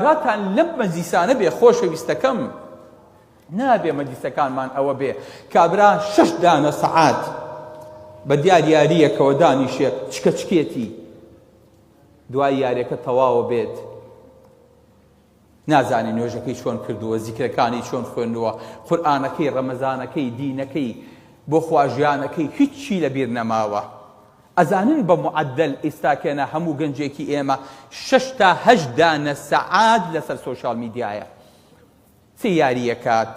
ئاگاتان لەم مەجلیسانە بێ خۆشەویستەکەم. نابێ مەجلیسەکانمان ئەوە بێ کابرا شەش دانە سەعات بە دیار یارییەکەوە دانیشێ چکە چکێتی دوای یاریەکە تەواوە بێت نازانێ نوێژەکەی چۆن کردووە زیکرەکانی چۆن خوێندووە قورئانەکەی ڕەمەزانەکەی دینەکەی بۆ خواژیانەکەی هیچی لەبیر نەماوە ئەزانن بە معەدەل ئیستاکێنە هەموو گەنجێکی ئێمە شەش تا هەشت دانە سەعات لەسەر سۆشیال میدیایە سەیری یارییەکات،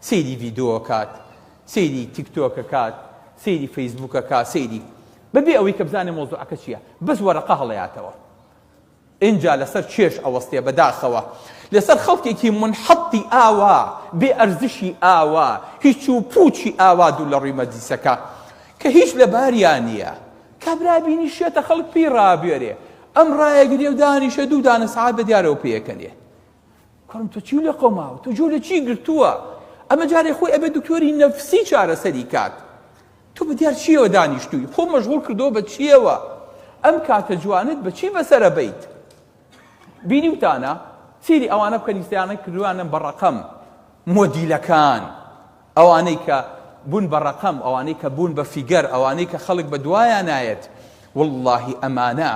سەیری ڤیدۆکات، سەیری تیکتۆکەکات، سەیری فەیسبوکەکات، سەیری بەبێ ئەوەی کە بزانێ مەوزوعەکە چییە بەس وەرەقە هەڵەیاتەوە ئینجا لەسەر چێش ئەوەستێ بەداخەوە لەسەر خەڵکێکی منحەتی ئاوا بێ ئەرزشی ئاوا هیچ و پوچی ئاوا دوور لە ڕووی مەجلیسەکە کە هیچ لە باریا نییە کابرا بینی شێتە خەڵک پێی ڕابێرێ ئەم ڕایەگرێ و دانیشە دوو دانە سەعات بە دیارەوە پێیەکەنێ کوڕم تۆ چی لێ قەوماوە تۆ جۆ لە چی گرتووە ئەمە جارێ خۆی ئەبێ دکتۆری نەفسی چارەسەری کات تۆ بە دیار چیەوە دانیشتووی خۆ مەشغوڵ کردەوە بە چیەوە ئەم کاتە جوانت بە چی بەسەرە بیت بینیوتانە سەیری ئەوانە بکەن ئیستیانە کردوانە بە ڕەقەم مۆدیلەکان ئەوانەی کە بوون بە ڕەقەم، ئەوانەی کە بوون بە فیگەر، ئەوانەی کە خەڵک بە دوایان نایەت، وەڵڵاهی ئەمانە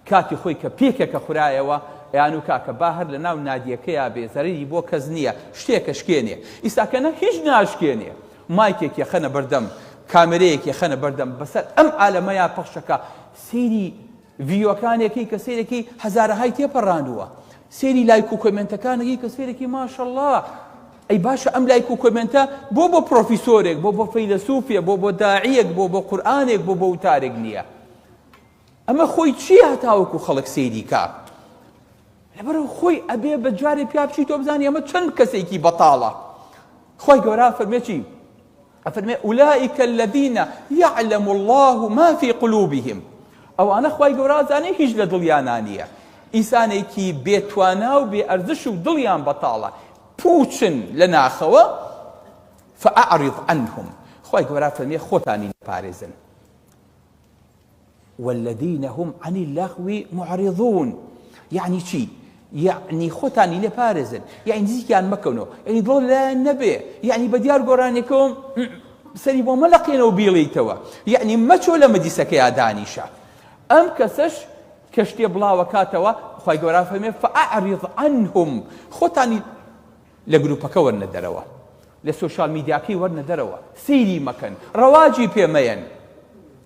کاتی خۆی کە پێکێکە خورایەوە ئەیان و کاکە با هەر لە ناو نادیەکەیا بێ زەرەری بۆ کەس نییە شتێکە شکێنێ ئیستا کە نا هیچ ناشکێنێ مایکێکی خەنە بەردەم کامێرەیەکی خەنە بەردەم بەسەر ئەم عالەمەیا پەخشەکە سەیری ڤیۆکانێکی کە سەیرێکی هەزارەهای تێپەڕاندووە سەیری لایک و کۆمێنتەکانەکەی کە سەیرێکی ماشەڵڵا ئەی باشە ئەم لایک و کۆمێنتە بۆ بۆ پرۆفیسۆرێک بۆ بۆ فەیلەسوفێ بۆ بۆ داعیەک بۆ بۆ قورئانێک بۆ بۆ وتارێک نییە ئەمە خۆی چییە هەتاوەکو خەڵک سەیری کا لەبەرەوە خۆی ئەبێ بە جارێ پیا بچی تۆ بزانی ئەمە چەند کەسێکی بەتاڵە خۆی گەورە فەرمێ چی ئەفەرمێ اولئک الذین یعلم اللە ما فی قلوبهم ئەوانە خوای گەورە ئەزانێ هیچ لە دڵیانا نییە ئینسانێکی بێ توانا و بێ ئەرزش و دڵیان بەتاڵە پوچن لە ناخەوە فأعرض عنهم خوای گەورە فەرمێ خۆتانی پارێزن والذین هم عن اللغو معرضون یەعنی چی؟ یەعنی خۆتانی لێ پارێزن یەعنی نزیکیان مەکەونەوە یەعنی دڵ لایان نەبێ یەعنی بە دیار گۆرانیەکەوە سەری بۆ مەلەقێنەوە بیڵێیتەوە یەعنی مەچۆ لە مەجلیسەکەیا دانیشە ئەم کەسەش کە شتێ بڵاوەکاتەوە خوای گەورە فەرمێ فأعرض عنهم خۆتانی لە گروپەکە وەرنە دەرەوە لە سۆشیال میدیاکەی وەرنە دەرەوە سەیری مەکەن ڕەواجی پێ مەیەن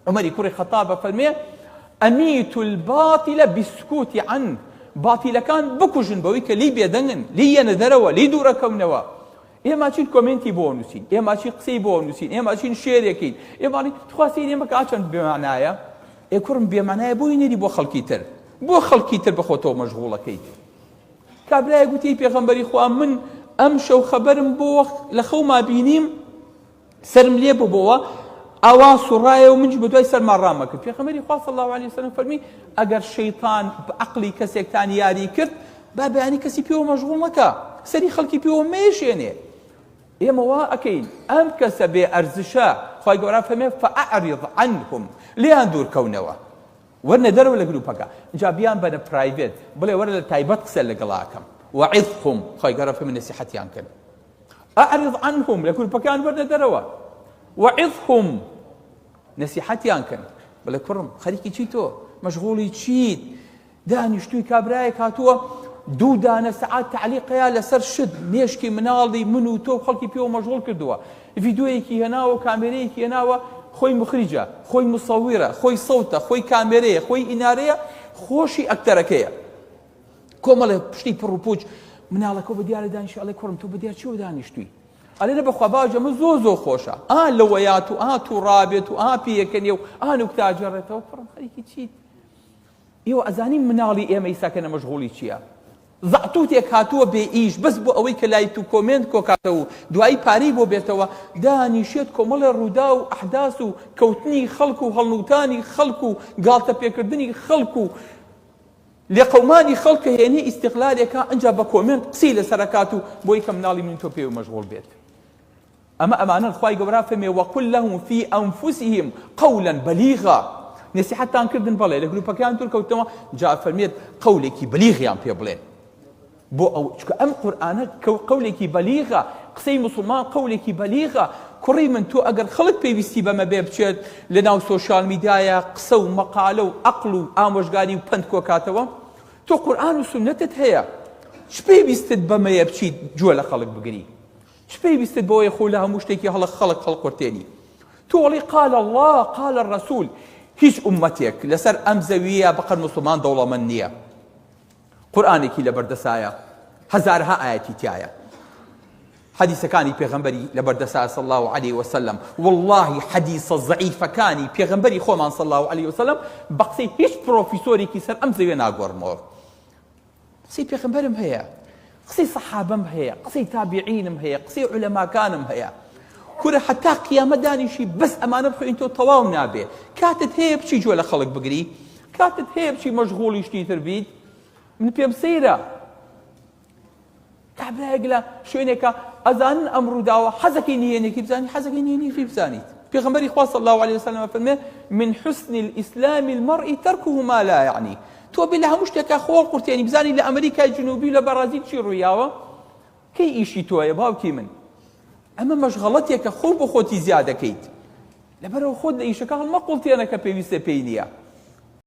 عومەری کوڕی خەتاب ئەفەرمێ ئەمیت الباطل بالسکوت عنه باتیلەکان بکوژن بەوەی کە لێی بێدەنگن لێی یەنە دەرەوە لێی دوورەکەونەوە ئێمە چین کۆمێنتی بۆ نووسین ئێمە چین قسەی بۆ نووسین ئێمە چین شێرێکین ئێمە تخوا سەیری ئێمە کە چەند بێمانایە ئێ کوڕم بێمانایە بۆی نێری بۆ خەڵکی تر بۆ خەڵکی تر بەخۆتەوە مەشغوڵەکەیت کابرایەک وتی ئەی پێغەمبەری خوا من ئەمشەو خەبەرم بۆ لە خەوما بینیم سەرم لێ ببۆوە ئاوا سوڕایە و منیش بەدوای سەرما ڕامەکرد پێغەمبەری خوا صلی الله علیه وسلم فەرمی ئەگەر شەیطان بە عەقڵی کەسێکتان یاری کرد با بەیانی کەسی پێوە مەشغوڵ مەکە سەری خەڵکی پێوە مەیشێنێ ئێمە وا ئەکەین ئەم کەسە بێ ئەرزشە خوای گەورە فەرمێ فأعرض عنهم لێیان دوورکەونەوە وەرنە دەرەوە لە گروپەکە جا بیان بەنە پرایڤێت بڵێ وەرە لە تایبەت قسە لەگەڵا ئەکەم وعظهم خوای گەورە فەرمی نەسیحەتیان کەن اعرض عنهم لە گروپەکان وەرنە دەرەوە وعظهم نەسیحەتیان کەن بڵێ کوڕم خەریکی چی تۆ مەشغوڵی چیت دانیشتووی کابرایەک هاتووە دوو دانە سەعات تەعلیقەیە لەسەر شت مێشکی مناڵی من و تۆ خەڵکی پێوە مەشغوڵ کردووە ڤیدیۆیەکی هێناوە و کامێرەیەکی هێناوە خۆی موخریجە خۆی موسەویرە خۆی سەوتە خۆی کامێرەیە خۆی ئینارەیە خۆشی ئەکتەرەکەیە کۆمەڵێ پشتی پڕ و پوچ مناڵەکە بە دیارە دانیشت ئەڵێ کوڕم تۆ بە دیار چیەوە دانیشتووی ئەلێ لە بەخوا باوجە من زۆر زۆر خۆشە ئا لەوەیات و ئا تووڕابێت و ئا پێیەکەنێ و ئا نوکتاجەڕێتەوە کوڕم خەریکی چیت ئێوە ئەزانین مناڵی ئێمە ئیستا کە مەشغوڵی چیە؟ زەعتوتێک هاتووە بێ ئیش بەس بۆ ئەوەی کە لایت و کۆمێنت کۆکاتەوە و دوایی پارەی بۆ بێتەوە دانیشێت کۆمەڵێ ڕووداو و ئەحداس و کەوتنی خەڵک و هەڵنوتانی خەڵک و گاڵتە پێکردنی خەڵک و لێقەومانی خەڵک هێنێ ئیستغلالێکا ئەنجا بە کۆمێنت قسەی لەسەر ئەکات و بۆی کە مناڵی من تۆ پێوە مەشغوڵ بێت. ئەمە ئەمانەن خوای گەورە فەرمی وقل لهم فی انفسهم قولا بلیغا نەسیحەتتان کردن بەڵێ لە گروپەکەیان دوور کەوتنەوە جا فەرمێت قەولێکی بلیغیان پێ بڵێن. بۆ ئەو چونکە ئەم قورئانە قەولێکی بەلیغە، قسەی موسڵمان قەولێکی بەلیغە، کوڕی من تۆ ئەگەر خەڵک پێویستی بەمە بێ بچێت لەناو سۆشیال میدیایە قسە و مەقالە و عەقڵ و ئامۆژگاری و پەند کۆکاتەوە، تۆ قورئان و سوننەتت هەیە چ پێویستت بەمەیە بچیت گوێ لە خەڵک بگری؟ چ پێویستت بەوەیە خۆ لە هەموو شتێکی هەڵە خەڵک هەڵقورتێنی؟ تۆ ئەڵێی قال اللە قال الرسول هیچ ئوممەتێک لەسەر ئەم زەوییە بەقەد موسڵمان دەوڵەمەند نییە. قورئانێکی لەبەردەسایە هەزارەها ئایەتی تیایە حەدیسەکانی پێغەمبەری لەبەردەسایە صلی الله علیه وسلم واللهی حەدیسە زەعیفەکانی پێغەمبەری خۆمان صلی الله علیه وسلم بە قسەی هیچ پرۆفیسۆرێکی سەر ئەم زەویە ناگۆڕمەوە قسەی پێغەمبەرم هەیە قسەی سەحابەم هەیە قسەی تابعینم هەیە قسەی عولەماکانم هەیە کورە حتا قیامەت دانیشی بەس ئەمانە بخوێنی تۆ تەواو نابێ کاتت هەیە بچی گوێ لە خەڵک بگری کاتت هەیە بچی مەشغوڵی شتی تر بیت من پێم سەیرە کابرایەک لە شوێنێکە ئەزانن ئەم ڕووداوە حەزەکەی نهێنێکی بزانی حەزەکەی نهێنێکی بزانیت پێغەمبەری خوا صلی الله علیه وسلم فەرمێ من حسن الاسلام المرء تركه ما لا يعني تۆ بێ لە هەموو شتێکا خۆڵ قورتێنی بزانی لە ئەمریکای جنوبی و لە بەڕازیل چی ڕوویاوە کەی ئیشی تۆیە باوکی من ئەمە مەشغەڵەتێکە خۆ بۆ خۆتی زیادەکەیت لەبەرەوە خۆت لە ئیشەکە هەڵمەقوڵتێنە کە پێویستە پێی نییە.